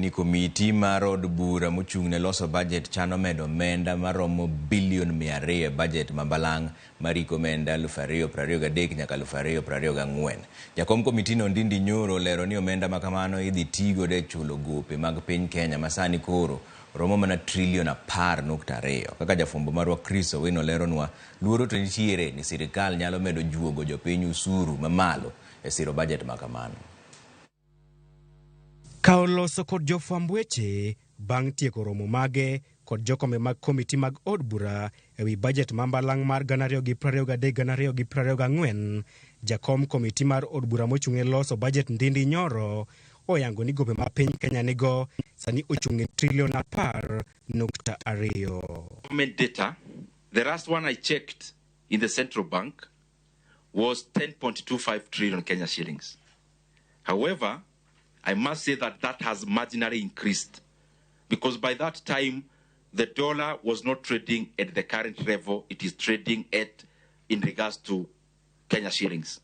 Ni komiti mar od bura mochung' ne loso bajet chano medo omenda maromo bilion 200 e bajet ma balang' mar hik omenda 2023 nyaka 2024. Jakom komitino Ndindi Nyoro olero ni omenda ma kamano idhi ti godo e chulo gope mag piny Kenya ma sani koro romo mana trilion 10.2. Kaka jafwambo marwa Chris Owino leronwa, luoro to nitiere ni sirikal nyalo medo juogo jopiny usuru mamalo e siro bajet ma kamano. Ka oloso kod jofwamb weche bang' tieko romo mage kod jokombe mag komiti mag od bura ewi bajet ma mbalang' mar 2023-2024, jakom komiti mar od bura mochung' ne loso bajet Ndindi Nyoro oyango ni gope ma piny Kenya nigo sani ochung' e trilion 10.2. Government data, the last one I checked in the central bank was 10.25 trillion Kenya shillings. However, I must say that that has marginally increased because by that time, the dollar was not trading at the current level it is trading at in regards to Kenya shillings.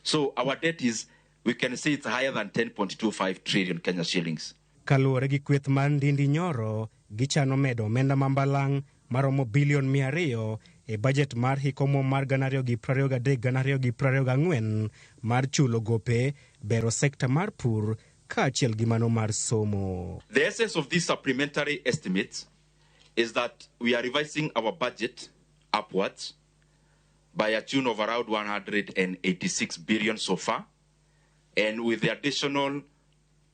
So our debt is, we can say it's higher than 10.25 trillion Kenya shillings. Kaluwore gi kweth mar Ndindi Nyoro, gichano medo omenda ma mbalang' maromo bilion 200 e bajet mar hik omuom mar 2023-2024 mar chulo gope, bero sekta mar pur kaachiel gi mano mar somo. The essence of these supplementary estimates is that we are revising our budget upwards by a tune of around 186 billion so far, and with the additional,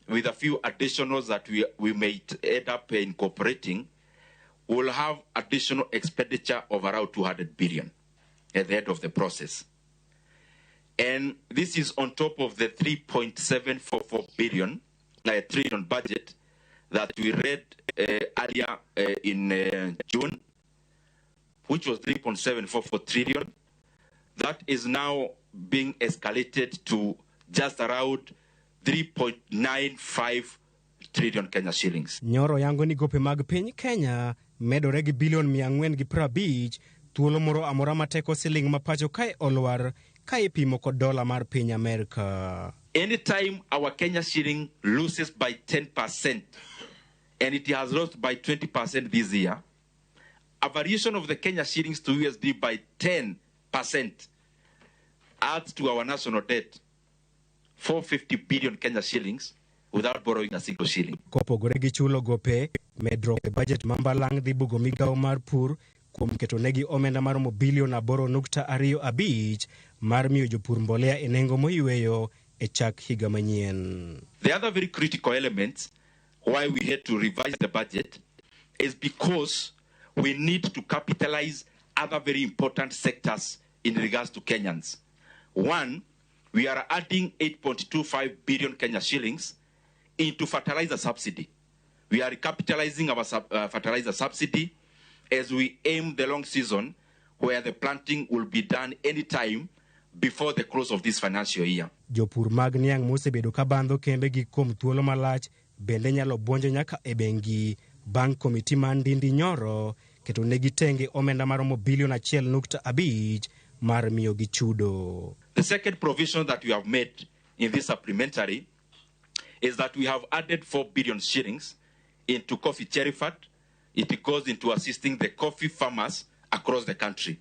with a few additionals that we may end up incorporating, we'll have additional expenditure of around 200 billion at the end of the process. And this is on top of the 3.744 billion, trillion budget that we read earlier in June, which was 3.744 trillion. That is now being escalated to just around 3.95 trillion Kenya shillings. Nyoro yango ni gope mag piny Kenya medore gi bilion 450 thuolo moro amora ma teko siling ma pacho kae olwar ka ipimo kod dola mar piny Amerka. Anytime our Kenya shilling loses by 10%, and it has lost by 20% this year, a variation of the Kenya shillings to USD by 10% adds to our national debt 450 billion Kenya shillings without borrowing a single shilling. Kopogore gi chulo gope, medruok e bajet ma mbalang' dhi bugo migawo mar pur kuom keto negi omenda maromo bilion 8.25 mar miyo jopur mbolea e nengo moyweyo e chak higa manyien. The other very critical element why we had to revise the budget is because we need to capitalize other very important sectors in regards to Kenyans. One, we are adding 8.25 billion Kenya shillings into fertilizer subsidy. We are recapitalizing our fertilizer subsidy as we aim the long season where the planting will be done anytime before the close of this financial year. Jopur mag niang' mosebedo ka bandho kembegi kuom thuolo malach bende nyalo buonjo nyaka e bengi bang' komiti mar Ndindi Nyoro keto negi tenge omenda maromo bilion 1.5 mar miyogi chudo. The second provision that we have made in this supplementary is that we have added 4 billion shillings into Coffee Cherry Fund. It goes into assisting the coffee farmers across the country.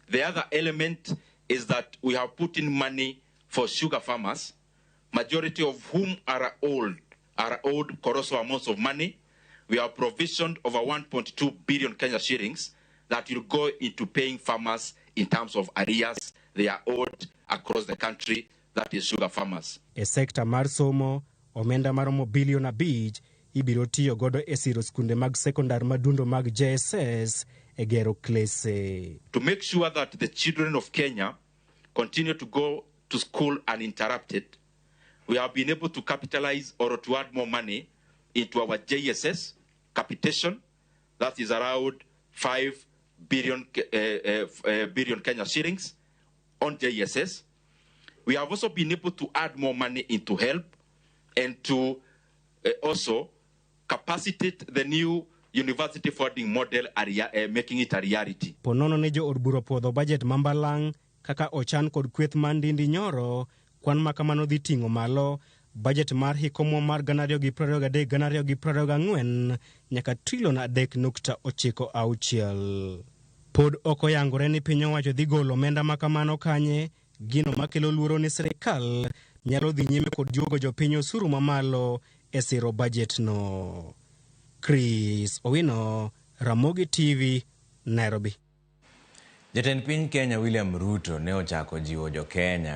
The other element is that we have put in money for sugar farmers, majority of whom are owed colossal amounts of money. We have provisioned over 1.2 billion Kenya shillings that will go into paying farmers in terms of arrears they are owed across the country, that is sugar farmers. E sekta mar somo, omenda maromo bilion 5 ibiro tiyo godo e siro skunde mag sekondar madundo mag JSS e gero klese. To make sure that the children of Kenya continue to go to school uninterrupted, we have been able to capitalize or to add more money into our JSS capitation. That is around 5 billion Kenya shillings on JSS. We have also been able to add more money into help and to also capacitate the new university funding model, making it a reality. Ponono ne jo od bura puodho bajet ma mbalang' kaka ochan kod kweth mar Ndindi Nyoro, kwan ma kamano dhi ting'o malo bajet mar hik omwom mar 2023-2024 nyaka trilion 3.96. Pod ok oyangore ni piny owacho dhi golo omenda ma kamano kanye, gino makelo luoro ni sirikal nyalo dhi nyime kod juogo jopiny osuru mamalo e siro bajet no. Chris Owino, Ramogi TV, Nairobi. Jatend piny Kenya William Ruto ne ochako jiwo jo Kenya